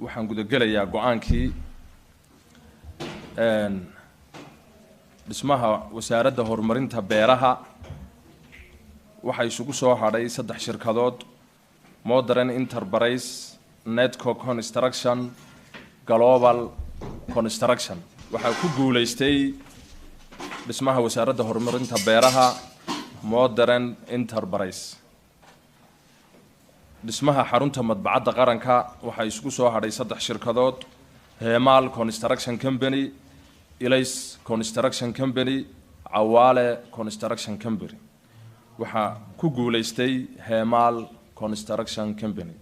Waxaan gudagelayaa go-aankii dhismaha Wasaaradda Horumarinta Beeraha. Waxaa isugu soo hadhay saddex shirkadood: Modern Enterprise, Netco Construction, Global Construction. Waxaa ku guulaystay dhismaha Wasaaradda Horumarinta Beeraha Modern Enterprise. Dhismaha xarunta Madbacadda Qaranka waxaa isugu soo hadhay saddex shirkadood: Hemal Construction Company, Ilays Construction Company, Cawaale Construction Company. Waxaa ku guulaystay Hemal Construction Company.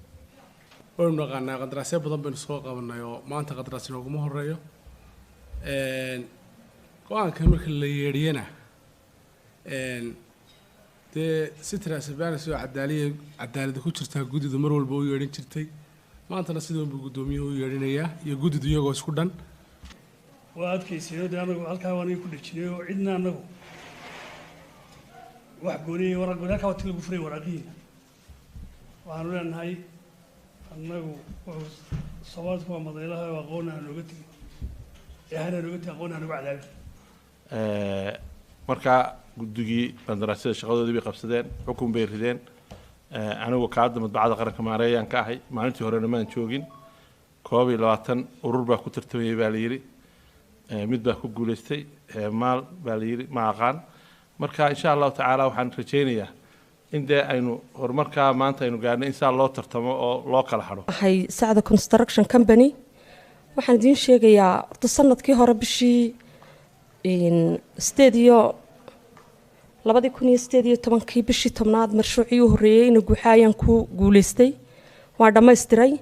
Waynu naqaanaa, qandaraasyo badan baynu soo qabanay oo maanta qandaraas inooguma horeeyo. Go-aanka marka la yeedhiyana, dee si transparency oo cadaaliya cadaalada ku jirtaa guddidu mar walba u yeedhin jirtay, maantana sidan buu guddoomiyuhu u yeedhinayaa iyo guddidu iyagoo isku dhan. Waa adkaysayo dee, anagu halkaa waan ku dhejinay oo cidna anagu wax gooniya waraq gooni halkaa waa ti lagu furay waraaqihiina. Waxaanu leenahay annagu wuxuu Soomaalidku waa madaylaha oo aqoon aan nooga tegin, eehana nooga tegin, aqoon aan nooga cadaabin. Marka guddigii qandaraasyada shaqadoodii bay qabsadeen, xukun bay rideen. Anigu kaadda Madbacadda Qaranka maareeyaan ka ahay. Maalintii horena maan joogin. 21 urur baa ku tartamayay baa la yidhi, mid baa ku guulaystay, Maal baa la yidhi, ma aqaan. Marka insha Allahu tacaala waxaan rajaynayaa in dee aynu horumarkaa maanta aynu gaarnay in saa loo tartamo oo loo kala hadho. Waxay Sacda Construction Company, waxaan idiin sheegayaa horta sanadkii hore bishii sideed iyo 2018-kii bishii 10aad mashruucii u horreeyey ina guuxa ayaan ku guulaystay, waan dhammaystiray.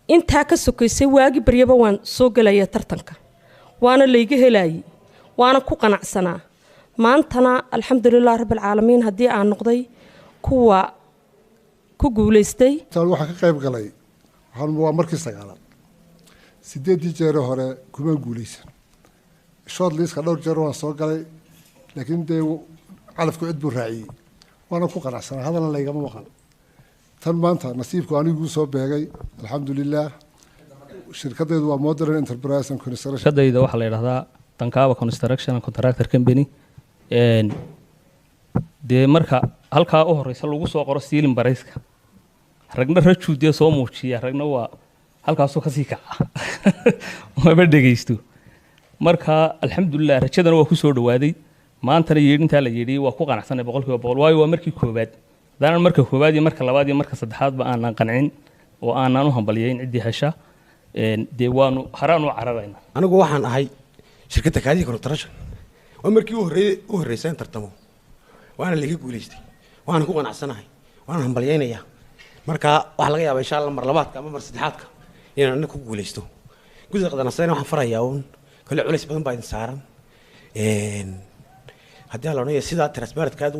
Intaa ka sokaysay waagi baryaba waan soo gelaya tartanka, waana layga helayay, waana ku qanacsanaa. Maantana alxamdulilah rabbilcaalamiin haddii aan noqday kuwa ku guulaystay. Waxaan ka qayb galay waa markii sagaalaad. Sideeddii jeere hore kuma guuleysan. Short listka dhowr jeer waan soo galay, laakiin dee calafku cid buu raaciyey, waana ku qanacsanaa, hadalna laygama maqal. Tan maanta nasiibku aniguu soo beegay, alxamdulilah. Shirkadaydu waa Modern Enterprise and Construction. Shirkadayda waxaa la yidhahdaa Dankaaba Construction and Contractor Company. Dee marka halkaa u horeysa lagu soo qoro ceiling priceka, ragna rajuu dee soo muujiya, ragna waa halkaasuu kasii kaca, maba dhegeysto. Marka alxamdulilah rajadana waa kusoo dhawaaday. Maantana yeedhintaa la yeedhiyey waa ku qanacsanay 100%, waayo waa markii koowaad. Haddaanan marka koowaad iyo marka labaad iyo marka saddexaadba aanan qancin oo aanan u hambaliyayn ciddii hesha, dee waanu haraan u cararayna. Anigu waxaan ahay shirkadda Kaadiga Construction. Waa markii u horreeyey u horreysay in tartamo, waana laiga guulaystay, waana ku qanacsanahay, waana hambalyaynayaa. Marka waxaa laga yaabaa insha Allah mar labaadka ama mar saddexaadka inaan aniga ku guulaysto. Gudida qandaraasyada waxaan farayaa uun kale, culays badan baa idin saaran haddii la odhanaya sidaa transparentka aad.